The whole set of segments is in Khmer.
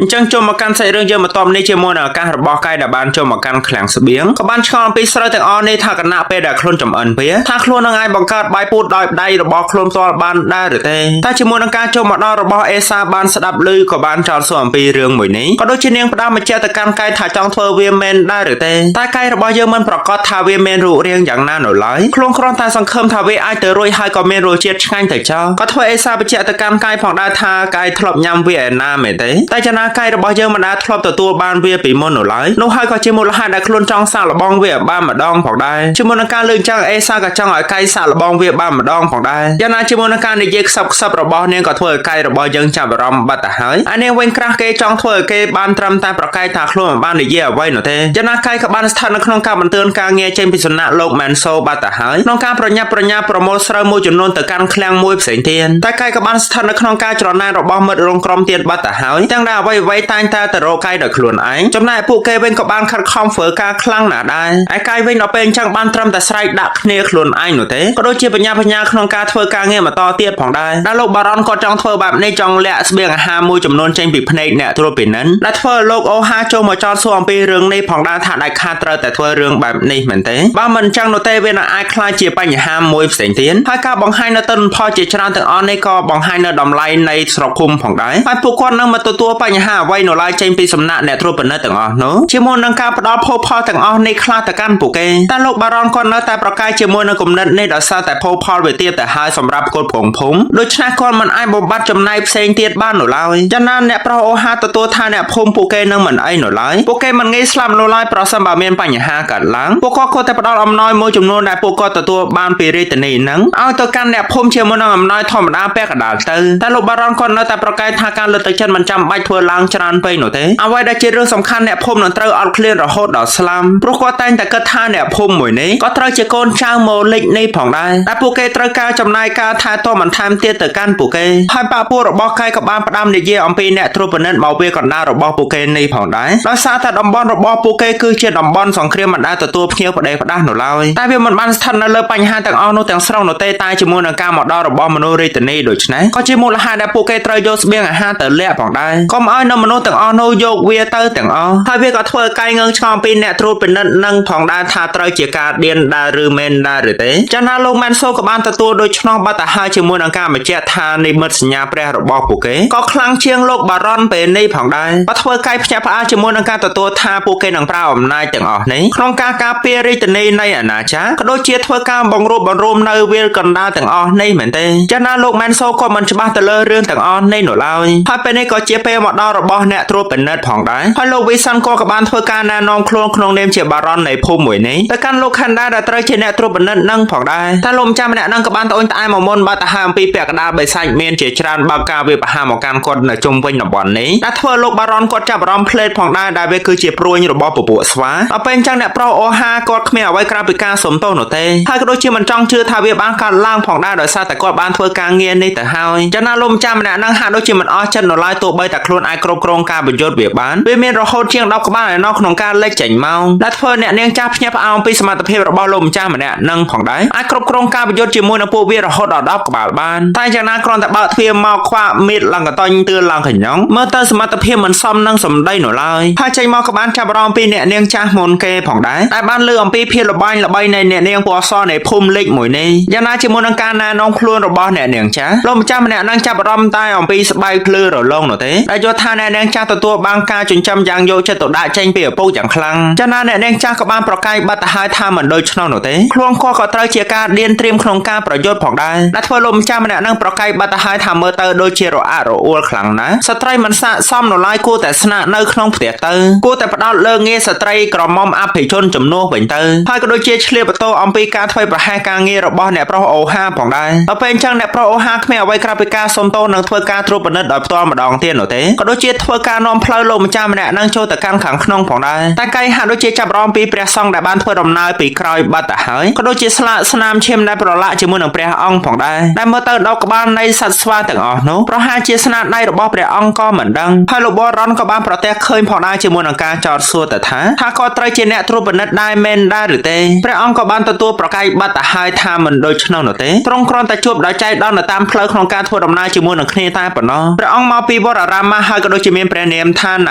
អញ្ចឹងចូលមកកាន់សាច់រឿងយើងបន្ទាប់នេះជាមួយនឹងឱកាសរបស់កាយដែលបានចូលមកកាន់ឃ្លាំងស្បៀងក៏បានឆ្ងល់អំពីស្រូវទាំងអស់នេះថាគណៈពេលដែលខ្លួនចំអិនវាថាខ្លួននឹងអាចបង្កើតបាយពូតដោយដៃរបស់ខ្លួនផ្ទាល់បានដែរឬទេតែជាមួយនឹងការចូលមកដល់របស់អេសាបានស្ដាប់ឮក៏បានចោទសួរអំពីរឿងមួយនេះក៏ដូចជានាងផ្ដាំបញ្ជាក់ទៅកាន់កាយថាចង់ធ្វើវាមែនដែរឬទេតែកាយរបស់យើងមិនប្រកាសថាវាមានរូបរាងយ៉ាងណានៅឡើយខ្លួនគ្រាន់តែសង្ឃឹមថាវាអាចទៅរួចហើយក៏មានរសជាតិឆ្ងាញ់ទៅចោលក៏ធ្វើអេសាបញ្ជាក់ទៅកាន់កាយផងដែរថាកាយធ្លាប់ញ៉ាំវាឯណាមែនទេតែចំណាកាយរបស់យើងមិនដែលធ្លាប់ទទួលបានវាពីមុននៅឡើយនោះហើយក៏ជាមូលហេតុដែលខ្លួនចង់សាកល្បងវាឲ្យបានម្ដងផងដែរជាមួយនឹងការលើកចឹងអេសាក៏ចង់ឲ្យកាយសាកល្បងវាបានម្ដងផងដែរយ៉ាងណាជាមួយនឹងការនិយាយខ្សឹបខ្សឹបរបស់នាងក៏ធ្វើឲ្យកាយរបស់យើងចាប់អារម្មណ៍បាត់ទៅហើយអានាងវិញក្រាស់គេចង់ធ្វើឲ្យគេបានត្រឹមតែប្រកែកថាខ្លួនមិនបាននិយាយអ្វីនោះទេយ៉ាងណាកាយក៏បានស្ថិតនៅក្នុងការបន្ទឿនការងារចេញពីសំណាក់លោកម៉ែនសូបាត់ទៅហើយក្នុងការប្រញាប់ប្រញាល់ប្រមូលស្រូវមួយចំនួនទៅកាន់ឃ្លាំងមួយផ្សេងទៀតតែកាយក៏បានស្ថិតនៅក្នុងការច្រណែនរបស់មិត្តរួមក្រុមទៀតបាត់ទៅហើយទាំងដែលអ្វីអ្វីតែងតែទៅរកកាយដោយខ្លួនឯងចំណែកពួកគេវិញក៏បានខិតខំធ្វើការខ្លាំងណាស់ដែរឯកាយវិញដល់ពេលអញ្ចឹងបានត្រឹមតែស្រែកដាក់គ្នាខ្លួនឯងនោះទេក៏ដូចជាបញ្ញាបញ្ញាក្នុងការធ្វើការងារបន្តទៀតផងដែរដែលលោកបារ៉ុនក៏ចង់ធ្វើបែបនេះចង់លាក់ស្បៀងអាហារមួយចំនួនចេញពីភ្នែកអ្នកត្រួតពិនិត្យដែលធ្វើឲ្យលោកអូហាចូលមកចោទសួរអំពីរឿងនេះផងដែរថាដាច់ខាតត្រូវតែធ្វើរឿងបែបនេះមែនទេបើមិនអញ្ចឹងនោះទេវានឹងអាចក្លាយជាបញ្ហាមួយផ្សេងទៀតហើយការបង្ហាញនៅទិន្នផលជាច្រើនទាំងអស់នេះក៏បង្ហាញនៅតម្លៃនៃស្រុកឃុំផងដែរហើយពួកគាត់នឹងមកទទួលបញ្ហាអ្វីនៅឡើយចេញពីសំណាក់អ្នកត្រួតពិនិត្យទាំងអស់នោះជាមួយនឹងការផ្ដល់ភោគផលទាំងអស់នេះខ្លះទៅកាន់ពួកគេតែលោកបារ៉ុនគាត់នៅតែប្រកែកជាមួយនឹងគំនិតនេះដោយសារតែភោគផលវាទាបទៅហើយសម្រាប់គាត់ពងភូមិដូច្នេះគាត់មិនអាចបំបត្តិចំណាយផ្សេងទៀតបាននោះឡើយយ៉ាងណាអ្នកប្រុសអូហាទទួលថាអ្នកភូមិពួកគេនឹងមិនអីនោះឡើយពួកគេមិនងាយស្លាប់នោះឡើយប្រសិនបើមានបញ្ហាកើតឡើងពួកគាត់គួរតែផ្ដល់អំណោយមួយចំនួនដែលពួកគាត់ទទួលបានពីរាជធានីហ្នឹងឲ្យទៅកាន់អ្នកភូមិជាមួយនឹងអំណោយធម្មតាពាក់កណ្ដាលទៅតែលោកបារ៉ុនគាត់នៅតែប្រកែកថាការលើកទឹកចិត្តមិនចាំបាច់ធ្វើឡើងច្រើនពេកនោះទេអ្វីដែលជារឿងសំខាន់អ្នកភូមិនឹងត្រូវអត់ឃ្លានរហូតដល់ស្លាប់ព្រោះគាត់តែងតែគិតថាអ្នកភូមិមួយនេះក៏ត្រូវជាកូនចៅមកលិចនេះផងដែរតែពួកគេត្រូវការចំណាយការថែទាំបន្ថែមទៀតទៅកាន់ពួកគេហើយបាក់ពួករបស់កែក៏បានផ្ដាំនិយាយអំពីអ្នកត្រួតពិនិត្យមកវាកណ្ដាលរបស់ពួកគេនេះផងដែរដោយសារតែតំបន់របស់ពួកគេគឺជាតំបន់សង្គ្រាមមិនដែលទទួលភ្ញៀវផ្ដេសផ្ដាសនោះឡើយតែវាមិនបានស្ថិតនៅលើបញ្ហាទាំងអស់នោះទាំងស្រុងនោះទេតែជាមួយនឹងការមកដល់របស់មនុស្សរាជធានីដូច្នេះក៏ជាមូលហេតុដែលពួកគេត្រូវយកស្បៀងអាហារទៅលាក់ផងដែរកុំឲ្យនៅមនុស្សទាំងអស់នោះយកវាទៅទាំងអស់ហើយវាក៏ធ្វើឲ្យកែងើងឆ្ងល់អំពីអ្នកត្រួតពិនិត្យនឹងផងដែរថាត្រូវជាការឌៀនដែរឬមែនដែរឬទេចាណាលោកម៉ែនសូក៏បានទទួលដូច្នោះបាត់ទៅហើយជាមួយនឹងការបញ្ជាក់ថានិមិត្តសញ្ញាព្រះរបស់ពួកគេក៏ខ្លាំងជាងលោកបារ៉ុនពេលនេះផងដែរបើធ្វើកាយភ្ញាក់ផ្អើលជាមួយនឹងការទទួលថាពួកគេនឹងប្រើអំណាចទាំងអស់នេះក្នុងការការពាររាជធានីនៃអាណាចក្រក៏ដូចជាធ្វើការបង្រួបបង្រួមនៅវាលកណ្ដាលទាំងអស់នេះមែនទេចាណាលោកម៉ែនសូក៏មិនច្បាស់ទៅលើរឿងទាំងអស់នេះនោះឡើយហើយពេលនេះក៏ជាពេលមកដល់របស់អ្នកត្រួតពិនិត្យផងដែរហើយលោកវីសាន់ក៏បានធ្វើការណែនាំខ្លួនក្នុងនាមជាបារ៉ុននៃភូមិមួយនេះទៅកាន់លោកខាន់ដាដែលត្រូវជាអ្នកត្រួតពិនិត្យនឹងផងដែរតែលោកម្ចាស់ម្នាក់នឹងក៏បានត្អូញត្អែមកមុនបាត់ទៅហើយអំពីពាក់កណ្ដាលបិសាចមានជាច្រើនបើកការវាយប្រហារមកកាន់គាត់នៅជុំវិញតំបន់នេះដែលធ្វើលោកបារ៉ុនគាត់ចាប់អារម្មណ៍ផ្លេតផងដែរដែលវាគឺជាព្រួញរបស់ពពួកស្វាដល់ពេលអញ្ចឹងអ្នកប្រុសអូហាគាត់គ្មានអ្វីក្រៅពីការសុំទោសនោះទេហើយក៏ដូចជាមិនចង់ជឿថាវាបានកើតឡើងផងដែរដោយសារតែគាត់បានធ្វើការងារនេះទៅហើយចំណាលោកម្ចាស់ម្នាក់នឹងហាក់ដូចជាមិនអស់ចិត្តនៅឡើយទោះបីតែខ្លួនអាចគ្រប់គ្រងការប្រយុទ្ធវាបានវាមានរហូតជាង10ក្បាលឯណោះក្នុងការលេចចេញមកដែលធ្វើអ្នកនាងចាស់ភ្ញាក់ផ្អើលពីសមត្ថភាពរបស់លោកម្ចាស់ម្នាក់នឹងផងដែរអាចគ្រប់គ្រងការប្រយុទ្ធជាមួយនឹងពួកវារហូតដល់10ក្បាលបានតែយ៉ាងណាគ្រាន់តែបើកទ្វារមកខ្វាក់មៀតឡើងកតញទឿឡើងកញ្ញងមើលទៅសមត្ថភាពមិនសមនឹងសម្ដីនោះឡើយហើយចេញមកក៏បានចាប់អារម្មណ៍ពីអ្នកនាងចាស់មុនគេផងដែរតែបានលើអំពីភាពល្បាញល្បីនៃអ្នកនាងពណ៌សនៃភូមិលេខមួយនេះយ៉ាងណាជាមួយនឹងការណែនាំខ្លួនរបស់អ្នកនាងចាស់លោកម្ចាស់ម្នាក់នឹងចាប់អារម្មណ៍តែអំពីស្បែកភ្លឺរលោងនោះទេដែលយល់ថាអ្នកនាងចាស់ទទួលបានការចិញ្ចឹមយ៉ាងយកចិត្តទុកដាក់ចេញពីឪពុកយ៉ាងខ្លាំងចាណាអ្នកនាងចាស់ក៏បានប្រកែកបាត់ទៅហើយថាមិនដូច្នោះនោះទេខ្លួនគាត់ក៏ត្រូវជាការឌៀនត្រៀមក្នុងការប្រយុទ្ធផងដែរដែលធ្វើលោកម្ចាស់ម្នាក់នឹងប្រកែកបាត់ទៅហើយថាមើលទៅដូចជារអាក់រអួលខ្លាំងណាស់ស្ត្រីមិនស័ក្តិសមនៅឡើយគួរតែស្នាក់នៅក្នុងផ្ទះទៅគួរតែផ្ដោតលើងារស្ត្រីក្រមុំអភិជនជំនួសវិញទៅហើយក៏ដូចជាឆ្លៀតបន្ទោអំពីការធ្វើប្រហែសការងាររបស់អ្នកប្រុសអូហាផងដែរដល់ពេលអញ្ចឹងអ្នកប្រុសអូហាគ្មានអ្វីក្រៅពីការសុំទោសនិងធ្វើការត្រួតពិនិត្យដោយផ្ទាល់ម្ដងទៀតនោះទេក៏ដូចជាធ្វើការនាំផ្លូវលោកម្ចាស់ម្នាក់នឹងចូលទៅកាន់ខាងក្នុងផងដែរតែកៃហាក់ដូចជាចាប់អារម្មណ៍ពីព្រះសង្ឃដែលបានធ្វើដំណើរពីក្រោយបាត់ទៅហើយក៏ដូចជាស្លាកស្នាមឈាមដែលប្រឡាក់ជាមួយនឹងព្រះអង្គផងដែរដែលមើលទៅដល់ក្បាលនៃសត្វស្វាទាំងអស់នោះប្រហែលជាស្នាដៃរបស់ព្រះអង្គក៏មិនដឹងហើយលោកបរ៉ុនក៏បានប្រទះឃើញផងដែរជាមួយនឹងការចោទសួរទៅថាគាត់ត្រូវជាអ្នកត្រួតពិនិត្យដែរមែនដែរឬទេព្រះអង្គក៏បានទទួលប្រកែកបាត់ទៅហើយថាមិនដូច្នោះនោះទេទ្រង់គ្រាន់តែជួបដោយចៃដន្យនៅតាមផ្លូវក្នុងការធ្វើដំណើរជាមួយនឹងគ្នាតែប៉ុណ្ណោះព្រះអង្គមកពីវត្តអារាមហើយក៏ ក៏ដូចជាមានព្រះនាមថាណ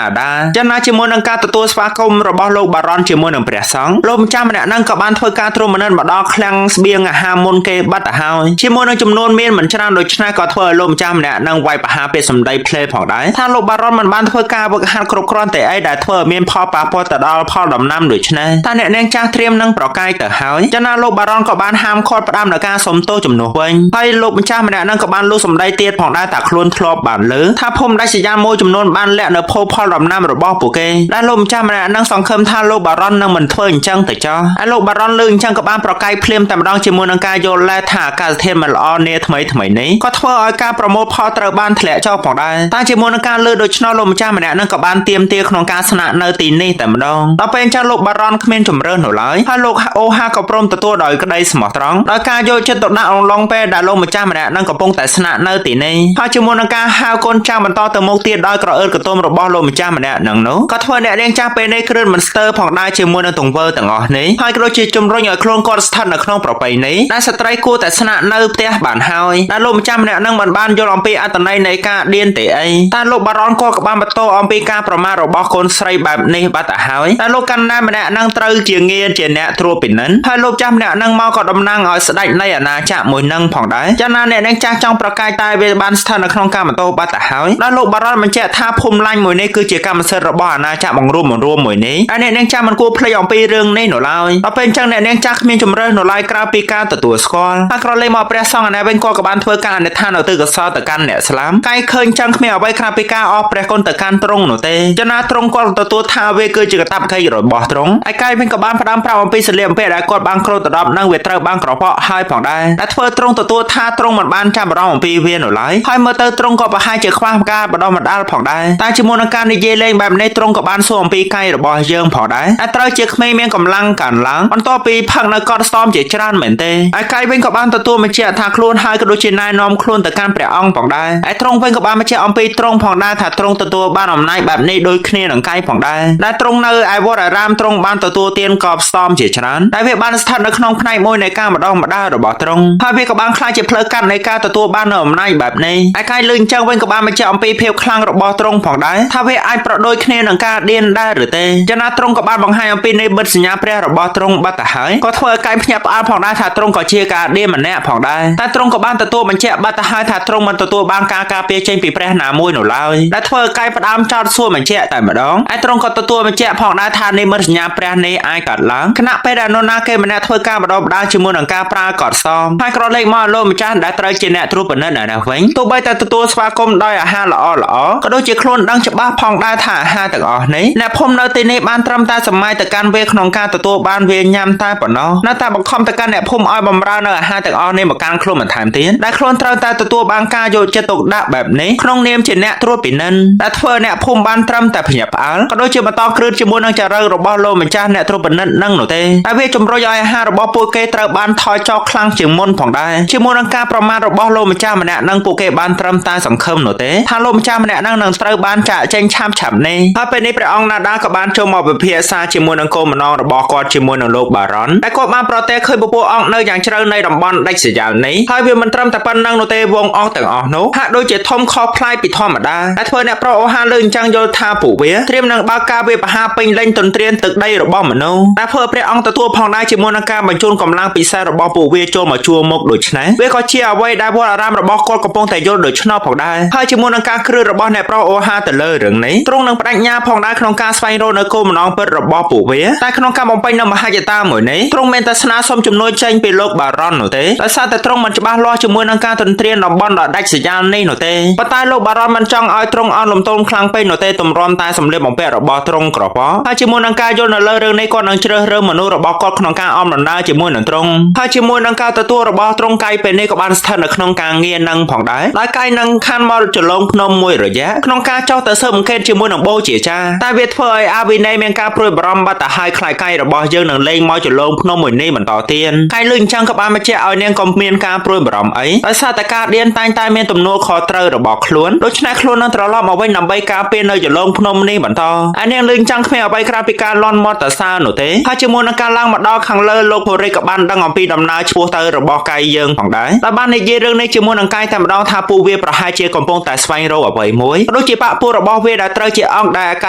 ាដា។ចំណាជាមួយនឹងការទទួលស្វាគមន៍របស់លោកបារ៉ុនជាមួយនឹងព្រះសង្ឃលោកម្ចាស់ម្នាក់ហ្នឹងក៏បានធ្វើការត្រួតពិនិត្យមកដល់ឃ្លាំងស្បៀងអាហារមុនគេបាត់ទៅហើយជាមួយនឹងចំនួនមានមិនច្រើនដូច្នេះក៏ធ្វើឲ្យលោកម្ចាស់ម្នាក់ហ្នឹងវាយប្រហារពាក្យសម្ដីភ្លេផងដែរថាលោកបារ៉ុនមិនបានធ្វើការវឹកហាត់គ្រប់គ្រាន់តែអីដែលធ្វើឲ្យមានផលប៉ះពាល់ទៅដល់ផលដំណាំដូច្នេះតែអ្នកនាងចាស់ត្រៀមនឹងប្រកែកទៅហើយចំណាលោកបារ៉ុនក៏បានហាមឃាត់ផ្ដាំនៅការសុំទោសជំនួសវិញហើយលោកម្ចាស់ម្នាក់ហ្នឹងក៏បានលូសម្ដីទៀតផងដែរថាខ្លួនធ្លាប់បានលើថាភូមិដាច់ស្រយាលមួយចំនួនបានលាក់នៅភោផលដំណាំរបស់ពួកគេដែលលោកម្ចាស់ម្នាក់ហ្នឹងសង្ឃឹមថាលោកបារ៉ុននឹងមិនធ្វើអញ្ចឹងទៅចោះហើយលោកបារ៉ុនលើអញ្ចឹងក៏បានប្រកែកភ្លាមតែម្ដងជាមួយនឹងការយល់លែថាអាកាសធាតុមិនល្អនាថ្មីថ្មីនេះក៏ធ្វើឲ្យការប្រមូលផលត្រូវបានធ្លាក់ចុះផងដែរតែជាមួយនឹងការលើដូច្នោះលោកម្ចាស់ម្នាក់ហ្នឹងក៏បានទៀមទាក្នុងការស្នាក់នៅទីនេះតែម្ដងដល់ពេលអញ្ចឹងលោកបារ៉ុនគ្មានជំរឿននោះឡើយហើយលោកអូហាក៏ព្រមទទួលដោយក្តីស្មោះត្រង់ដោយការយកចិត្តទុកដាក់អងឡងពេលដែលលោកម្ចាស់ម្នាក់ហ្នឹងកំពុងតែស្នាក់នៅទីនេះហើយជាមួយនឹងការហៅកូនចៅបន្តទៅមុខទៀតដោយក្រអឺតកន្ទុំរបស់លោកម្ចាស់ម្នាក់ហ្នឹងនោះក៏ធ្វើអ្នកនាងចាស់ពេលនេះគ្រឿនមិនស្ទើរផងដែរជាមួយនឹងទង្វើទាំងអស់នេះហើយក៏ដូចជាជំរុញឲ្យខ្លួនគាត់ស្ថិតនៅក្នុងប្រពៃណីដែលស្ត្រីគួរតែស្នាក់នៅផ្ទះបានហើយដែលលោកម្ចាស់ម្នាក់ហ្នឹងមិនបានយល់អំពីអត្ថន័យនៃការដៀនទេអីតែលោកបារ៉ុនគាត់ក៏បានបន្តអំពីការប្រមាថរបស់កូនស្រីបែបនេះបាត់ទៅហើយតែលោកកាន់ណាម្នាក់ហ្នឹងត្រូវជាងារជាអ្នកត្រួតពិនិត្យហើយលោកចាស់ម្នាក់ហ្នឹងមកក៏តំណាងឲ្យស្ដេចនៃអាណាចក្រមួយនឹងផងដែរចាណាអ្នកនាងចាស់ចង់ប្រកាសតែវាបានស្ថិតនៅក្នុងការបន្តបាត់ទៅហើយដល់លោកបារ៉ុនបញ្ជាក់ថាភូមិឡាញ់មួយនេះគឺជាកម្មសិទ្ធិរបស់អាណាចក្របង្រួមបង្រួមមួយនេះហើយអ្នកនាងចាស់មិនគួរភ្លេចអំពីរឿងនេះនោះឡើយដល់ពេលអញ្ចឹងអ្នកនាងចាស់គ្មានជំរើសនោះឡើយក្រៅពីការទទួលស្គាល់ហើយក្រឡេកមកព្រះសង្ឃឯណាវិញក៏ក៏បានធ្វើការអនិដ្ឋាននៅទិកុសលទៅកាន់អ្នកស្លាមកាយឃើញចឹងគ្មានអ្វីក្រៅពីការអស់ព្រះគុណទៅកាន់ទ្រង់នោះទេចំណាទ្រង់គាត់ទទួលថាវាគឺជាកាតព្វកិច្ចរបស់ទ្រង់ឯកាយវិញក៏បានផ្ដាំប្រាប់អំពីសលៀកបំពាក់ដែលគាត់បានគ្របដណ្ដប់នឹងវាត្រូវបានក្រប៉ក់ហើយផងដែរដែលធ្វើទ្រង់ទទួលថាទ្រង់មិនបានចាប់អារម្មណ៍អំពីវានោះឡើយហើយមើលទៅទ្រង់ក៏ប្រហែលជាខ្វះការបដោះបណ្ដាលផងដែរតែជាមួយនឹងការនិយាយលេងបែបនេះទ្រង់ក៏បានសួរអំពីកាយរបស់យើងផងដែរដែលត្រូវជាក្មេងមានកម្លាំងកើនឡើងបន្ទាប់ពីផឹកនៅកត់ស្តំជាច្រើនមែនទេឯកាយវិញក៏បានទទួលបញ្ជាក់ថាខ្លួនហើយក៏ដូចជាណែនាំខ្លួនទៅកាន់ព្រះអង្គផងដែរឯទ្រង់វិញក៏បានបញ្ជាក់អំពីទ្រង់ផងដែរថាទ្រង់ទទួលបានអំណាចបែបនេះដូចគ្នានឹងកាយផងដែរដែលទ្រង់នៅឯវត្តអារាមទ្រង់បានទទួលទានកបស្តំជាច្រើនដែលវាបានស្ថិតនៅក្នុងផ្នែកមួយនៃការម្ដងម្ដាលរបស់ទ្រង់ហើយវាក៏បានក្លាយជាផ្លូវកាត់នៃការទទួលបាននូវអំណាចបែបនេះឯកាយលឺអញ្ចឹងវិញក៏បានបញ្ជាក់អំពីភាពខ្លាំងរបស់ទ្រង់ផងដែរថាវាអាចប្រដូចគ្នានឹងការដៀនដែរឬទេចំណាទ្រង់ក៏បានបង្ហាញអំពីនៃបិទសញ្ញាព្រះរបស់ទ្រង់បាត់ទៅហើយក៏ធ្វើឲ្យកាយភ្ញាក់ផ្អើលផងដែរថាទ្រង់ក៏ជាការដៀនម្នាក់ផងដែរតែទ្រង់ក៏បានទទួលបញ្ជាក់បាត់ទៅហើយថាទ្រង់មិនទទួលបានការការពារចេញពីព្រះណាមួយនោះឡើយដែលធ្វើឲ្យកាយផ្ដើមចោទសួរបញ្ជាក់តែម្ដងឯទ្រង់ក៏ទទួលបញ្ជាក់ផងដែរថានិមិត្តសញ្ញាព្រះនេះអាចកាត់ឡើងខណៈពេលដែលនរណាគេម្នាក់ធ្វើការបដបដាជាមួយនឹងការប្រើកត់សមហើយក្រឡេកមកលោកម្ចាស់ដែលត្រូវជាអ្នកត្រួតពិនិត្យនៅនោះវិញទោះបីតែទទួលស្វាគមន៍ដោយអាហារល្អល្អក៏ដូចជាខ្លួនដឹងច្បាស់ផងដែរថាអាហារទាំងអស់នេះអ្នកភូមិនៅទីនេះបានត្រឹមតែសម័យទៅកាន់វាក្នុងការទទួលបានវាញ៉ាំតែប៉ុណ្ណោះនៅតែបង្ខំទៅកាន់អ្នកភូមិឲ្យបំរើនៅអាហារទាំងអស់នេះមកកាន់ខ្លួនបន្ថែមទៀតដែលខ្លួនត្រូវតែទទួលបានការយកចិត្តទុកដាក់បែបនេះក្នុងនាមជាអ្នកត្រួតពិនិត្យដែលធ្វើអ្នកភូមិបានត្រឹមតែភ្ញាក់ផ្អើលក៏ដូចជាបន្តគ្រឹះជាមួយនឹងចរិតរបស់លោកម្ចាស់អ្នកត្រួតពិនិត្យនឹងនោះទេតែវាជំរុញឲ្យអាហាររបស់ពួកគេត្រូវបានថយចុះខ្លាំងជាងមុនផងដែរជាមួយនឹងការប្រមាថរបស់លោកម្ចាស់ម្នាក់នឹងពួកគេបានត្រឹមតែសង្ឃឹមនោះទេថាលោកម្ចាស់ម្នាក់នឹងនឹងត្រូវបានចាកចេញឆាប់ឆាប់នេះហើយពេលនេះព្រះអង្គណាដាក៏បានចូលមកពិភាក្សាជាមួយនឹងគោលម្ដងរបស់គាត់ជាមួយនឹងលោកបារ៉ុនតែគាត់បានប្រទះឃើញពពួកអង្គនៅយ៉ាងជ្រៅនៃតំបន់ដាច់ស្រយាលនេះហើយវាមិនត្រឹមតែប៉ុណ្្នឹងនោះទេវងអង្គទាំងអស់នោះហាក់ដូចជាធំខុសប្លែកពីធម្មតាតែធ្វើអ្នកប្រុសអូហាលើអញ្ចឹងយល់ថាពួកវាត្រៀមនឹងបើកការវាប្រហារពេញលេញទន្ទ្រានទឹកដីរបស់មនុស្សតែធ្វើព្រះអង្គទទួលផងដែរជាមួយនឹងការបញ្ជូនកម្លាំងពិសេសរបស់ពួកវាចូលមកជួរមុខដូច្នេះវាក៏ជាអ្វីដែលវត្តអារាមរបស់គាត់កំពុងតែយល់ដូច្នោះផងដែរហើយជាមួយនឹងការគ្រឹះរបស់អ្នកប្រុសអូហាទៅលើរឿងនេះទ្រង់នឹងបដិញ្ញាផងដែរក្នុងការស្វែងរកនៅគោលបំណងពិតរបស់ពួកវាតែក្នុងការបំពេញនៅមហិច្ឆតាមួយនេះទ្រង់មានតែស្នើសុំជំនួយចេញពីលោកបារ៉ុននោះទេដោយសារតែទ្រង់មិនច្បាស់លាស់ជាមួយនឹងការទន្ទ្រានតំបន់ដ៏ដាច់ស្រយាលនេះនោះទេប៉ុន្តែលោកបារ៉ុនមិនចង់ឲ្យទ្រង់អន់លំទោនខ្លាំងពេកនោះទេទម្រាំតែសម្លៀកបំពាក់របស់ទ្រង់ក្រប៉ហើយជាមួយនឹងការយល់នៅលើរឿងនេះគាត់នឹងជ្រើសរើសមនុស្សរបស់គាត់ក្នុងការអមដំណើរជាមួយនឹងទ្រង់ហើយជាមួយនឹងការទទួលរបស់ទ្រង់កាយពេលនេះក៏បានស្ថិតនៅក្នុងការងារនឹងផងដែរដោយកាយនឹងខានមកចលងភ្នំមួយរយៈក្នុងការចោះទៅស៊ើបអង្កេតជាមួយនឹងបូជាចាតែវាធ្វើឲ្យអាវីណេមានការព្រួយបារម្ភបាត់ទៅហើយខ្លាចកាយរបស់យើងនឹងលេងមកចលងភ្នំមួយនេះបន្តទៀតកាយលឺអញ្ចឹងក៏បានបញ្ជាក់ឲ្យនាងកុំមានការព្រួយបារម្ភអីដោយសារតែការដៀនតែងតែមានទំនួលខុសត្រូវរបស់ខ្លួនដូច្នេះខ្លួននឹងត្រឡប់មកវិញដើម្បីការពារនៅចលងភ្នំនេះបន្តឯនាងលឺអញ្ចឹងគ្មានអ្វីក្រៅពីការលន់មាត់តសើនោះទេហើយជាមួយនឹងការឡើងមកដល់ខាងលើលោកភូរិកក៏បានដឹងអំពីដំណើរឆ្ពោះទៅរបស់កាយយើងផងដែរដែលបាននិយាយរឿងនេះជាមួយនឹងកាយតែម្ដងថាពួកវាប្រហែលជាកំពុងតែស្វែងរកអ្វីមួយ ដូចជាបពពួករបស់វាដែលត្រូវជាអង្គដែលក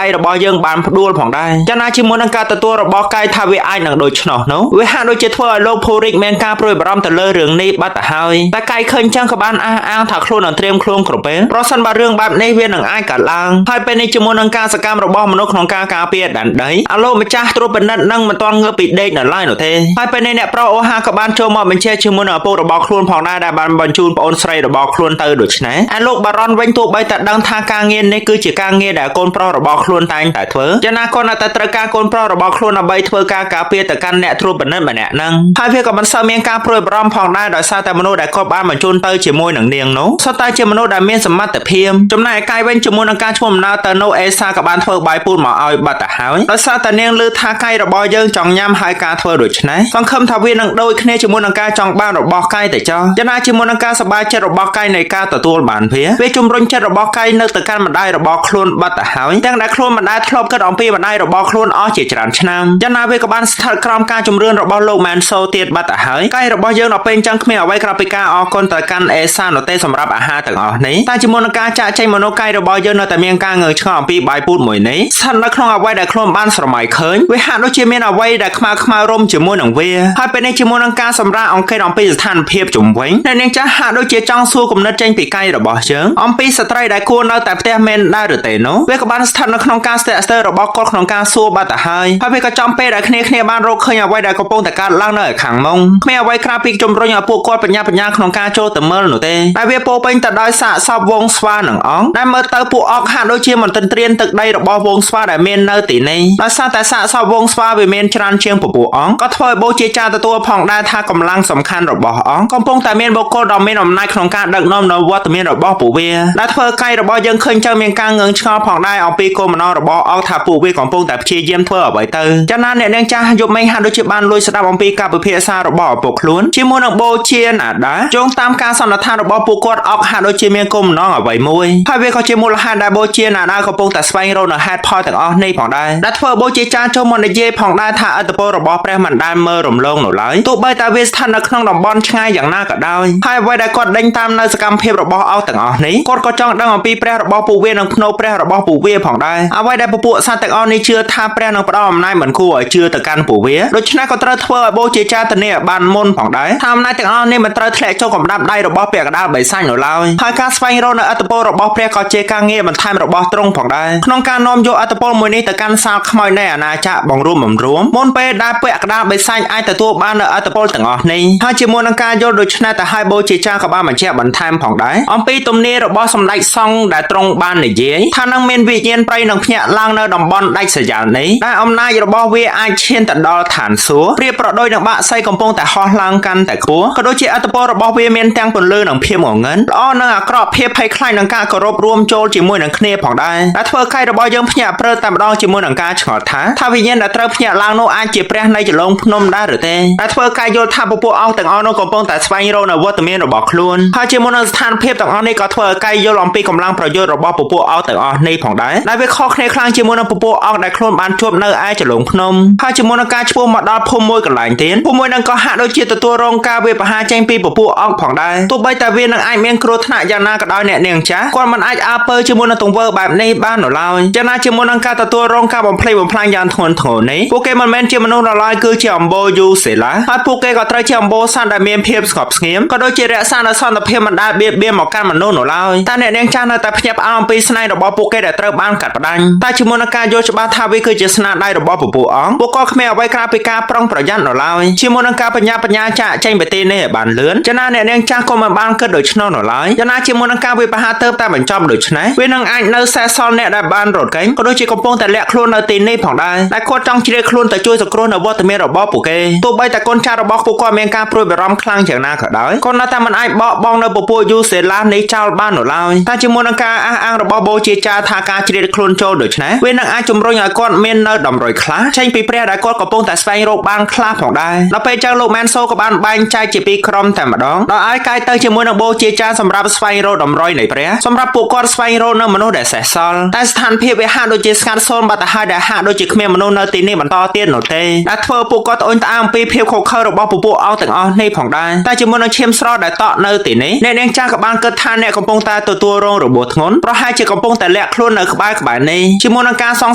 ាយរបស់យើងបានផ្ដួលផងដែរចាណាជាមួយនឹងការទទួលរបស់កាយថាវាអាចនឹងដូច្នោះនោះវាហាក់ដូចជាធ្វើឲ្យលោកភូរិកមានការព្រួយបារម្ភទៅលើរឿងនេះបាត់ទៅហើយតែកាយឃើញចឹងក៏បានអះអាងថាខ្លួននឹងត្រៀមខ្លួនគ្រប់ពេលប្រសិនបើរឿងបែបនេះវានឹងអាចកើតឡើងហើយពេលនេះជាមួយនឹងការសកម្មរបស់មនុស្សក្នុងការការពារដែនដីអាលោកម្ចាស់ត្រួតពិនិត្យនឹងមិនទាន់ងើបពីដេកនៅឡើយនោះទេហើយពេលនេះអ្នកប្រុសអូហាក៏បានចូលមកបញ្ជាជាមួយនឹងឪពុករបស់ខ្លួនផងដែរដែលបានបញ្ជូនប្អូនស្រីរបស់ខ្លួនទៅដូច្នេះឯលោកបារ៉ុនវិញទោះបីតែដឹងថាការងារនេះគឺជាការងារដែលកូនប្រុសរបស់ខ្លួនតែងតែធ្វើយ៉ាងណាក៏នៅតែត្រូវការកូនប្រុសរបស់ខ្លួនដើម្បីធ្វើការការពារទៅកាន់អ្នកត្រួតពិនិត្យម្នាក់ហ្នឹងហើយវាក៏មិនសូវមានការព្រួយបារម្ភផងដែរដោយសារតែមនុស្សដែលគាត់បានបញ្ជូនទៅជាមួយនឹងនាងនោះសុទ្ធតែជាមនុស្សដែលមានសមត្ថភាពចំណែកឯកាយវិញជាមួយនឹងការឈ្មោះដំណើរទៅនោះអេសាក៏បានធ្វើបាយពូតមកឲ្យបាត់ទៅហើយដោយសារតែនាងឮថាកាយរបស់យើងចង់ញ៉ាំហើយការធ្វើដូច្នេះសង្ឃឹមថាវានឹងដូចគ្នាជាមួយនឹងការចង់បានរបស់កាយទៅចោះយ៉ាងណាជាមួយនឹងការសប្បាយចិត្តរបស់កាយនៃការទទួលបានវាវាជំរុញចិត្តរបស់កាយនៅទៅកាន់ម្ដាយរបស់ខ្លួនបាត់ទៅហើយទាំងដែលខ្លួនមិនដែលធ្លាប់គិតអំពីម្ដាយរបស់ខ្លួនអស់ជាច្រើនឆ្នាំយ៉ាងណាវាក៏បានស្ថិតក្រោមការជំរឿនរបស់លោកម៉ែនសូទៀតបាត់ទៅហើយកាយរបស់យើងដល់ពេលអញ្ចឹងគ្មានអ្វីក្រៅពីការអរគុណទៅកាន់អេសានោះទេសម្រាប់អាហារទាំងអស់នេះតែជាមួយនឹងការចាក់ចេញមនុស្សកាយរបស់យើងនៅតែមានការងើឆ្ងល់អំពីបាយពូតមួយនេះស្ថិតនៅក្នុងអ្វីដែលខ្លួនបានស្រមៃឃើញវាហាក់ដូចជាមានអ្វីដែលខ្មៅខ្មៅរុំជាមួយនឹងវាហើយពេលនេះជាមួយនឹងការសម្រាកអង្កេតអំពីស្ថានភាពជំវិញអ្នកនាងចាស់ហាក់ដូចជាចង់សួរគំនិតចេញពីកាយរបស់យើងអំពីស្ត្រីដែលគួរនៅតែផ្ទះមែនដែរឬទេនោះវាក៏បានស្ថិតនៅក្នុងការស្ទាក់ស្ទើររបស់គាត់ក្នុងការសួរបាត់ទៅហើយហើយវាក៏ចំពេលដែលគ្នាគ្នាបានរកឃើញអ្វីដែលកំពុងតែកើតឡើងនៅខាងមុខគ្មានអ្វីក្រៅពីជំរុញឲ្យពួកគាត់បញ្ញាបញ្ញាក្នុងការចូលទៅមើលនោះទេតែវាពោពេញទៅដោយសាកសពវងស្វានិងអង្គដែលមើលទៅពួកអកហាក់ដូចជាមិនទន្ទ្រានទឹកដីរបស់វងស្វាដែលមាននៅទីនេះដោយសារតែសាកសពវងស្វាវាមានច្រើនជាងពពួកអង្គក៏ធ្វើឲ្យបូជាចាទទួលផងដែរថាកម្លាំងសំខាន់របស់អង្គកំពុងតែមានបុគ្គលដ៏មានអំណាចក្នុងការដឹកនាំនៅវត្តមានរបស់ពួកវាដែលធ្វើកាយរបស់យើងឃើញចឹងមានការងឿងឆ្ងល់ផងដែរអំពីគោលបំណងរបស់អង្គថាពួកវាកំពុងតែព្យាយាមធ្វើអ្វីទៅចាណាអ្នកនាងចាស់យប់មិញហាក់ដូចជាបានលួចស្ដាប់អំពីការពិភាក្សារបស់ឪពុកខ្លួនជាមួយនឹងបូជាណាដាចងតាមការសន្និដ្ឋានរបស់ពួកគាត់អកហាក់ដូចជាមានគោលបំណងអ្វីមួយហើយវាក៏ជាមូលហេតុដែលបូជាណាដាកំពុងតែស្វែងរកនៅហេតុផលទាំងអស់នេះផងដែរដែលធ្វើបូជាចាចូលមកនិយាយផងដែរថាឥទ្ធិពលរបស់ព្រះមិនដែលមើលរំលងនោះឡើយទោះបីតែវាស្ថិតនៅក្នុងតំបន់ឆ្ងាយយ៉ាងណាក៏ដោយហើយអ្វីដែលគាត់ដេញតាមនៅសកម្មភាពរបស់អោទាំងអស់នេះគាត់ក៏ចង់ដឹងអំពីព្រះរបស់ពួកវានិងភ្នោព្រះរបស់ពួកវាផងដែរអ្វីដែលពពួកសត្វទាំងអស់នេះជឿថាព្រះនឹងផ្ដល់អំណាចមិនគួរឲ្យជឿទៅកាន់ពួកវាដូច្នេះក៏ត្រូវធ្វើឲ្យបូជាចាធានាឲ្យបានមុនផងដែរថាអំណាចទាំងអស់នេះមិនត្រូវធ្លាក់ចូលកំដាប់ដៃរបស់ពាក្យកណ្ដាលបិសាចនោះឡើយហើយការស្វែងរកនៅឥទ្ធិពលរបស់ព្រះក៏ជាការងារបន្ថែមរបស់ទ្រង់ផងដែរក្នុងការនាំយកឥទ្ធិពលមួយនេះទៅកាន់សាលខ្មោចនៃអាណាចក្របង្រួមបង្រួមមុនពេលដែលពាក្យកណ្ដាលបិសាចអាចទទួលបាននៅឥទ្ធិពលទាំងអស់នេះហើយជាមួយនឹងការយល់ដូច្នេះទៅហើយបូជាចាក៏បានបញ្ជាក់បន្ថែមផងដែរអំពីទំនាយរបស់សម្ដេចសង្ឃដែលទ្រង់បាននិយាយថានឹងមានវិញ្ញាណប្រៃនឹងភ្ញាក់ឡើងនៅតំបន់ដាច់ស្រយាលនេះដែលអំណាចរបស់វាអាចឈានទៅដល់ឋានសួគ៌ប្រៀបប្រដូចនឹងបាក់សីកំពុងតែហោះឡើងកាន់តែខ្ពស់ក៏ដូចជាឥទ្ធិពលរបស់វាមានទាំងពន្លឺនិងភាពងងឹតល្អនិងអាក្រក់ភាពភ័យខ្លាចនឹងការគោរពរួមចូលជាមួយនឹងគ្នាផងដែរដែលធ្វើកាយរបស់យើងភ្ញាក់ព្រឹលតែម្ដងជាមួយនឹងការឆ្ងល់ថាថាវិញ្ញាណដែលត្រូវភ្ញាក់ឡើងនោះអាចជាព្រះនៃចលងភ្នំដែរឬទេដែលធ្វើកាយយល់ថាពពួកអស់ទាំងអស់នោះកំពុងតែស្វែងរកនៅវត្តមានរបស់ខ្លួនហើយជាមួយនឹងស្ថានភាពទាំងអស់នេះក៏ធ្វើឲ្យកាយយល់អំពីកម្លាំងប្រយុទ្ធរបស់ពពួកអស់ទាំងអស់នេះផងដែរដែលវាខុសគ្នាខ្លាំងជាមួយនឹងពពួកអស់ដែលខ្លួនបានជួបនៅឯចលងភ្នំហើយជាមួយនឹងការឈ្មោះមកដល់ភូមិមួយកន្លែងទៀតភូមិមួយនឹងក៏ហាក់ដូចជាទទួលរងការវាយប្រហារចេញពីពពួកអស់ផងដែរទោះបីតែវានឹងអាចមានគ្រោះថ្នាក់យ៉ាងណាក៏ដោយអ្នកនាងចាស់គាត់មិនអាចអើពើជាមួយនឹងទង្វើបែបនេះបាននោះឡើយយ៉ាងណាជាមួយនឹងការទទួលរងការបំផ្លិចបំផ្លាញយ៉ាងធ្ងន់ធ្ងរនេះពួកគេមិនមែនជាមនុស្សនោះឡើយគឺជាអំបូរយូសេឡាហើយពួកគេក៏ត្រូវជាអំបូរសត្វដែលមានភាពស្ងប់ស្ងៀមក៏ដូចជារក្សានូវសន្តិភាពមិនដែលបៀតបៀនមកកាន់មនុស្សនោះឡើយតែអ្នកនាងចាស់នៅតែភ្ញាក់ផ្អើលអំពីស្នេហ៍របស់ពួកគេដែលត្រូវបានកាត់ផ្ដាច់តែជាមួយនឹងការយល់ច្បាស់ថាវាគឺជាស្នាដៃរបស់ពពួកអង្គពួកគាត់គ្មានអ្វីក្រៅពីការប្រុងប្រយ័ត្ននោះឡើយជាមួយនឹងការបញ្ញាបញ្ញាចាក់ចេញពីទីនេះឲ្យបានលឿនចំណាអ្នកនាងចាស់ក៏មិនបានគិតដូច្នោះនោះឡើយចំណាជាមួយនឹងការវិបហាទៅតែបញ្ចប់ដូច្នេះវានឹងអាចនៅសេសសល់អ្នកដែលបានរត់គេងក៏ដូចជាកំពុងតែលាក់ខ្លួននៅទីនេះផងដែរដែលគាត់ចង់ជ្រៀតខ្លួនទៅជួយសង្គ្រោះនៅវត្តមានរបស់ពួកគេទោះបីតែកូនចៅរបស់ពួកគាត់មានការព្រួយបារម្ភខ្លាំងយ៉ាងណាក៏ដោយក៏នៅតែមិនអាចបកបងនៅពពួកយូសេឡានេះចោលបាននោះឡើយតែជាមួយនឹងការអះអាងរបស់បូជាចាថាការជ្រៀតខ្លួនចូលដូច្នេះវានឹងអាចជំរុញឲ្យគាត់មាននៅតម្រុយខ្លះចេញពីព្រះដែលគាត់កំពុងតែស្វែងរកបានខ្លះផងដែរដល់ពេលចឹងលោកម៉ែនសូក៏បានបែងចែកជាពីរក្រុមតែម្ដងដោយឲ្យកាយទៅជាមួយនឹងបូជាចាសម្រាប់ស្វែងរកតម្រុយនៃព្រះសម្រាប់ពួកគាត់ស្វែងរកនៅមនុស្សដែលសេះសល់តែស្ថានភាពវាហាក់ដូចជាស្ងាត់សូន្យបាត់ទៅហើយដែលហាក់ដូចជាគ្មានមនុស្សនៅទីនេះបន្តទៀតនោះទេដែលធ្វើពួកគាត់ត្អូញត្អែរអំពីភាពខុសខើរបស់ពពួកអោទាំងអស់នេះផងដែរតែជាមួយនឹងឈាមស្រស់ដែលតក់នៅទីនេះអ្នកនាងចាស់ក៏បានគិតថាអ្នកកំពុងតែទទួលរងរបួសធ្ងន់ នប្រហែលជាកំពុងតែលាក់ខ្លួននៅក្បែរក្បែរនេះជាមួយនឹងការសង្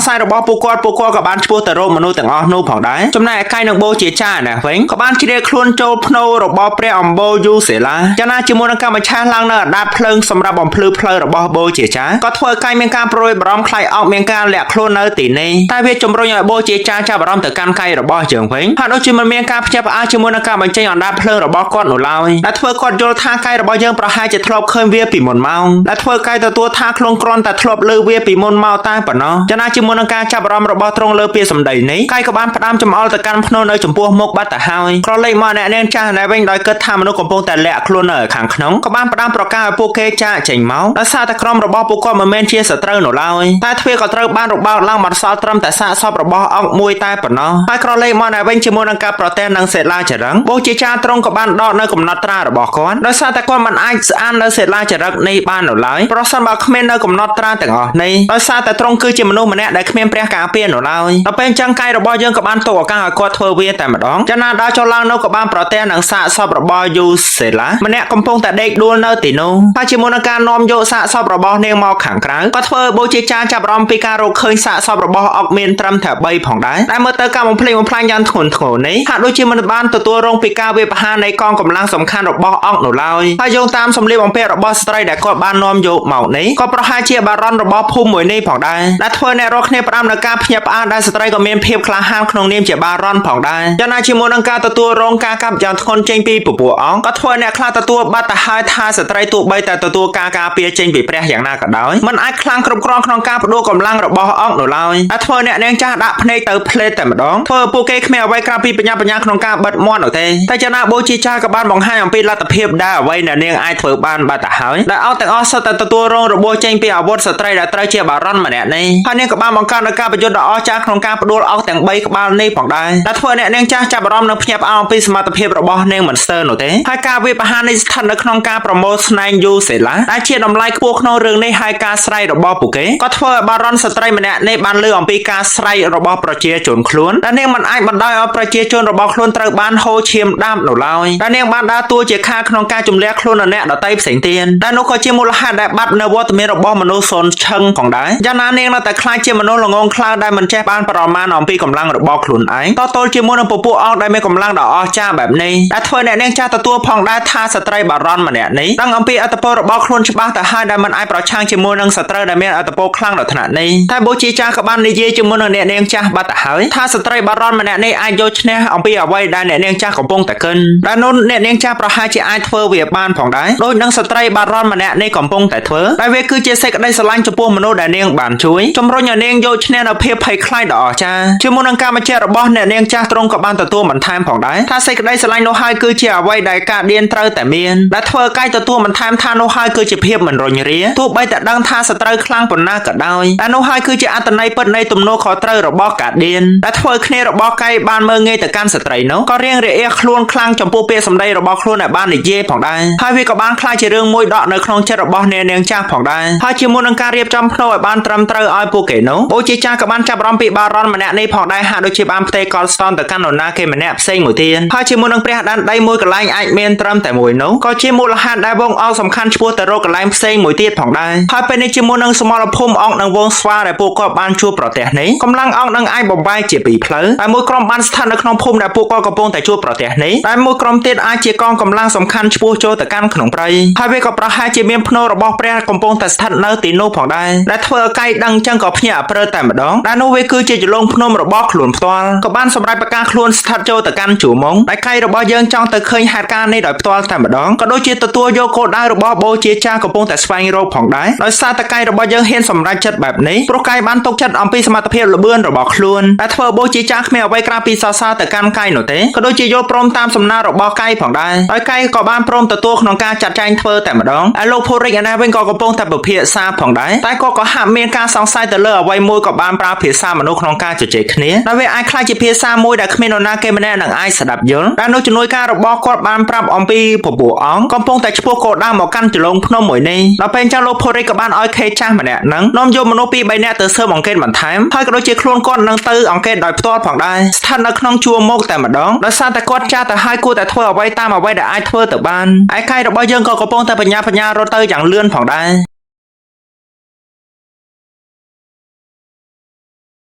ស័យរបស់ពួកគាត់ពួកគាត់ក៏បានឆ្ពោះទៅរកមនុស្សទាំងអស់នោះផងដែរចំណែកឯកៃនិងបូជាចាណាវិញក៏បានជ្រៀតខ្លួនចូលភ្នូរបស់ព្រះអំបូយូសេឡាយ៉ាងណាជាមួយនឹងកម្មឆាសឡើងនៅអដាតភ្លើងសម្រាប់បំភ្លឺផ្លូវរបស់បូជាចាក៏ធ្វើឲ្យកៃមានការប្រួយបារម្ភខ្លាចអោកមានការលាក់ខ្លួននៅទីនេះតែវាជំរុញឲ្យបូជាចាចាប់អារម្មណ៍ទៅកាន់កៃរបស់យើងវិញហាក់ដូចជាមិនមានការភ្ញាក់ផ្អើលជាមួយនឹងការបញ្ចេញអណ្ដាតភ្លើងរបស់គាត់នោះឡើយដែលធ្វើគាត់យល់ថាកៃរបស់យើងប្រហែលជាធ្លាប់ឃើញវាពីមុនមកដែលធ្វើកៃទទួលថាខ្លួនគ្រាន់តែធ្លាប់លើវាពីមុនមកតែប៉ុណ្ណោះចំណាជាមួយនឹងការចាប់អារម្មណ៍របស់ទ្រង់លើពាក្យសម្ដីនេះកៃក៏បានផ្ដាំចំអល់ទៅកាន់ភ្នូនៅចំពោះមុខបាត់ទៅហើយក្រឡេកមកអ្នកនាងចាស់ណែវិញដោយគិតថាមនុស្សកំពុងតែលាក់ខ្លួននៅខាងក្នុងក៏បានផ្ដាំប្រកាសឲ្យពួកគេចាកចេញមកដោយសារតែក្រុមរបស់ពួកគាត់មិនមែនជាសត្រូវនោះឡើយតែទ្វារក៏ត្រូវបានរបោតឡើងបន្សល់ត្រឹមតែសាកសពរបស់អង្គមួយតែប៉ុណ្ណោះហើយក្រឡេកមកណែវិញជាមួយនឹងការប្រទះនឹងសេឡាចរិងបូជាចាត្រង់ក៏បានដកនៅកំណត់ត្រារបស់គាត់ដោយសារតែគាត់មិនអាចស្អាននៅសេឡាចរិកនេះបាននោះឡើយប្រសិនបើគ្មាននៅកំណត់ត្រាទាំងអស់នេះដោយសារតែត្រង់គឺជាមនុស្សម្នាក់ដែលគ្មានព្រះការពារនោះឡើយដល់ពេលអញ្ចឹងកាយរបស់យើងក៏បានទុកឱកាសឲ្យគាត់ធ្វើវាតែម្ដងចំណាដល់ចូលឡើងនោះក៏បានប្រទះនឹងសាកសពរបស់យូសេឡាម្នាក់កំពុងតែដេកដួលនៅទីនោះហើយជាមួយនឹងការនាំយកសាកសពរបស់នាងមកខាងក្រៅក៏ធ្វើឲ្យបូជាចាចាប់អារម្មណ៍ពីការរកឃើញសាកសពរបស់អុកមានត្រឹមតែ3ផងដែរដែលមើលទៅការបំភ្លេចបំផ្លាញយ៉ាងធ្ងន់ធ្ងរនេះហាក់ដូចជាមិនបានទទួលរងពីការវាយប្រហារនៃកងកម្លាំងសំខាន់របស់អុកនោះឡើយហើយយោងតាមសម្លៀកបំពាក់របស់ស្ត្រីដែលគាត់បាននាំយកមកនេះក៏ប្រហែលជាបារ៉ុនរបស់ភូមិមួយនេះផងដែរដែលធ្វើអ្នករាល់គ្នាផ្ដាំនៅការភ្ញាក់ផ្អើលដែលស្ត្រីក៏មានភាពក្លាហានក្នុងនាមជាបារ៉ុនផងដែរយ៉ាងណាជាមួយនឹងការទទួលរងការកាប់យ៉ាងធ្ងន់ចេញពីពពួកអង្គក៏ធ្វើអ្នកខ្លះទទួលបាត់ទៅហើយថាស្ត្រីទោះបីតែទទួលការការពារចេញពីព្រះយ៉ាងណាក៏ដោយមិនអាចខ្លាំងគ្រប់គ្រាន់ក្នុងការបដួលកម្លាំងរបស់អង្គនោះឡើយដែលធ្វើអ្នកនាងចាស់ដាក់ភ្នែកទៅផ្លេតតែម្ដងធ្វើពួកគេគ្មានអ្វីក្រៅពីបញ្ញាបញ្ញាក្នុងការបិទមាត់នោះទេតែចំណាបូជាចាក៏បានបង្ហាញអំពីលទ្ធភាពដែលអ្វីអ្នកនាងអាចធ្វើបានបាត់ទៅហើយដែលអត់ទាំងអស់សុទ្ធតែទទួលរងរបួសចេញពីអាវុធស្ត្រីដែលត្រូវជាបារ៉ុនម្នាក់នេះហើយនាងក៏បានបង្កើតនូវការប្រយុទ្ធដ៏អស្ចារ្យក្នុងការបដួលអស់ទាំង3ក្បាលនេះផងដែរដែលធ្វើអ្នកនាងចាស់ចាប់អារម្មណ៍និងភ្ញាក់ផ្អើលអំពីសមត្ថភាពរបស់នាងមិនស្ទើរនោះទេហើយការវាយប្រហារនេះស្ថិតនៅក្នុងការប្រមូលស្នែងយូសេឡាដែលជាតម្លៃខ្ពស់ក្នុងរឿងនេះហើយការស្រែករបស់ពួកគេក៏ធ្វើឲ្យបារ៉ុនស្ត្រីម្នាក់នេះបានលើអំពីការស្រែករបស់ប្រជាជនខ្លួនដែលនាងមិនអាចបណ្ដោយឲ្យប្រជាជនរបស់ខ្លួនត្រូវបានហូរឈាមដាបនោះឡើយដែលនាងបានដើរតួជាខាក្នុងការជំលះខ្លួននៅអ្នកដទៃផ្សេងទៀតតែនោះក៏ជាមូលហេតុដែលបាត់នៅវត្តមានរបស់មនុស្សសូនឈឹងផងដែរយ៉ាងណានាងនៅតែខ្លាចជាមនុស្សល្ងងខ្លៅដែលមិនចេះបានប្រមាណអំពីកម្លាំងរបស់ខ្លួនឯងតទល់ជាមួយនឹងពពួកអង្គដែលមានកម្លាំងដ៏អស្ចារ្យបែបនេះដែលធ្វើអ្នកនាងចាស់ទទួលផងដែរថាស្ត្រីបារ៉ុនម្នាក់នេះដឹងអំពីអត្តពលរបស់ខ្លួនច្បាស់ទៅហើយដែលមិនអាចប្រឆាំងជាមួយនឹងសត្រូវដែលមានអត្តពលខ្លាំងដល់ថ្នាក់នេះតែបូជាចាស់ក៏បាននិយាយជាមួយនឹងអ្នកនាងចាស់បាត់ទៅហើយថាស្ត្រីបារ៉ុនម្នាក់នេះអាចយកឈ្នះអំពីអ្វីដែលអ្នកនាងចាស់កំពុងតែកិនដែលនោះអ្នកនាងចាស់ប្រហែលជាអាចធ្វើវាបានផងដែរដូចនឹងស្ត្រីបារ៉ុនម្នាក់នេះកំពុងតែធ្វើដែលវាគឺជាសេចក្តីស្រឡាញ់ចំពោះមនុស្សដែលនាងបានជួយជំរុញឲ្យនាងយកឈ្នះនៅភាពភ័យខ្លាចដ៏អស្ចារ្យជាមួយនឹងការបញ្ជាក់របស់អ្នកនាងចាស់ទ្រង់ក៏បានទទួលបន្ថែមផងដែរថាសេចក្តីស្រឡាញ់នោះហើយគឺជាអ្វីដែលការឌៀនត្រូវតែមានដែលធ្វើកាយទទួលបន្ថែមថានោះហើយគឺជាភាពមិនរុញរាទោះបីតែដឹងថាសត្រូវខ្លាំងប៉ុណ្ណាក៏ដោយតែនោះហើយគឺជាអត្តន័យពិតនៃទំនួលខុសត្រូវរបស់កាឌៀនដែលធ្វើគ្នារបស់កាយបានមើលងាយទៅកាន់ស្ត្រីនោះក៏រៀងរអៀខ្លួនខ្លាំងចំពោះពាក្យសម្ដីរបស់ខ្លួនដែលបាននិយាយផងដែរហើយវាក៏បានក្លាយជារឿងមួយដកនៅក្នុងចិត្តរបស់អ្នកនាងចាស់ផងដែរហើយជាមួយនឹងការរៀបចំភ្នូឲ្យបានត្រឹមត្រូវឲ្យពួកគេនោះបូជាចាស់ក៏បានចាប់អារម្មណ៍ពីបារ៉ុនម្នាក់នេះផងដែរហាក់ដូចជាបានផ្ទេរកលស្តនទៅកាន់នរណាគេម្នាក់ផ្សេងមួយទៀតហើយជាមួយនឹងព្រះដែនដីមួយកន្លែងអាចមានត្រឹមតែមួយនោះក៏ជាមូលហេតុដែលវងអងសំខាន់ឆ្ពោះទៅរកកន្លែងផ្សេងមួយទៀតផងដែរហើយពេលនេះជាមួយនឹងសមរភូមិអង្គនិងវងស្វាដែលពួកគាត់បានជួបប្រទះនេះកម្លាំងអង្គនឹងអាចបំបែកជាពីរផ្លូវតែមួយក្រុមបានស្ថិតនៅក្នុងភូមិដែលពួកគាត់កំពុងតែជួបប្រទះនេះតែមួយក្រុមទៀតអាចជាកងកម្លាំងសំខាន់ឆ្ពោះចូលទៅកាន់ក្នុងព្រៃហើយវាក៏ប្រហែលជាមានភ្នូរបស់ព្រះកំពុងតែស្ថិតនៅទីនោះផងដែរដែលធ្វើឲ្យកៃដឹងចឹងក៏ភ្ញាក់អព្រឹតែម្ដងដែលនោះវាគឺជាចលងភ្នំរបស់ខ្លួនផ្ទាល់ក៏បានសម្រេចប្រកាសខ្លួនស្ថិតចូលទៅកាន់ជួរមុងដែលកៃរបស់យើងចង់ទៅឃើញហេតុការណ៍នេះដោយផ្ទាល់តែម្ដងក៏ដូចជាទទួលយកគោលដៅរបស់បូជាចាស់កំពុងតែស្វែងរកផងដែរដោយសារតែកៃរបស់យើងហ៊ានសម្រេចចិត្តបែបនេះព្រោះកៃបានទុកចិត្តអំពីសមត្ថភាពលបឿនរបស់ខ្លួនដែលធ្វើបូជាចាស់គ្មានអ្វីក្រៅពីសរសើរទៅកាន់កៃនោះទេក៏ដូចជាយល់ព្រមតាមសំណើរបស់កៃផងដែរដោយកៃក៏បានព្រមទទួលក្នុងការចាត់ចែងធ្វើតែម្ដងឯលោកភូរិកឯណាវិញក៏កំពុងតែពិភាក្សាផងដែរតែក៏ក៏ហាក់មានការសង្ស័យទៅលើអ្វីមួយក៏បានប្រើភាសាមនុស្សក្នុងការជជែកគ្នាដែលវាអាចក្លាយជាភាសាមួយដែលគ្មាននរណាគេម្នាក់នឹងអាចស្ដាប់យល់ដែលនោះជំនួយការរបស់គាត់បានប្រាប់អំពីពពួកអង្គកំពុងតែឆ្ពោះគោលដៅមកកាន់ចលងភ្នំមួយនេះដល់ពេលអញ្ចឹងលោកភូរិកក៏បានឲ្យខេចាស់ម្នាក់ហ្នឹងនាំយកមនុស្សពីរបីនាក់ទៅស៊ើបអង្កេតបន្ថែមហើយក៏ដូចជាខ្លួនគាត់នឹងទៅអង្កេតដោយផ្ទាល់ផងដែរស្ថិតនៅក្នុងជួរមុខតែម្ដងដោយសារតែគាត់ចាស់ទៅហើយគួរតែធ្វើអ្វីតាមអ្វីដែលអាចធ្វើទៅបានឯកៃរបស់យើងក៏កំពុងតែបញ្ញាបញ្ញារត់ទៅយ៉ាងលឿនផងដែរ។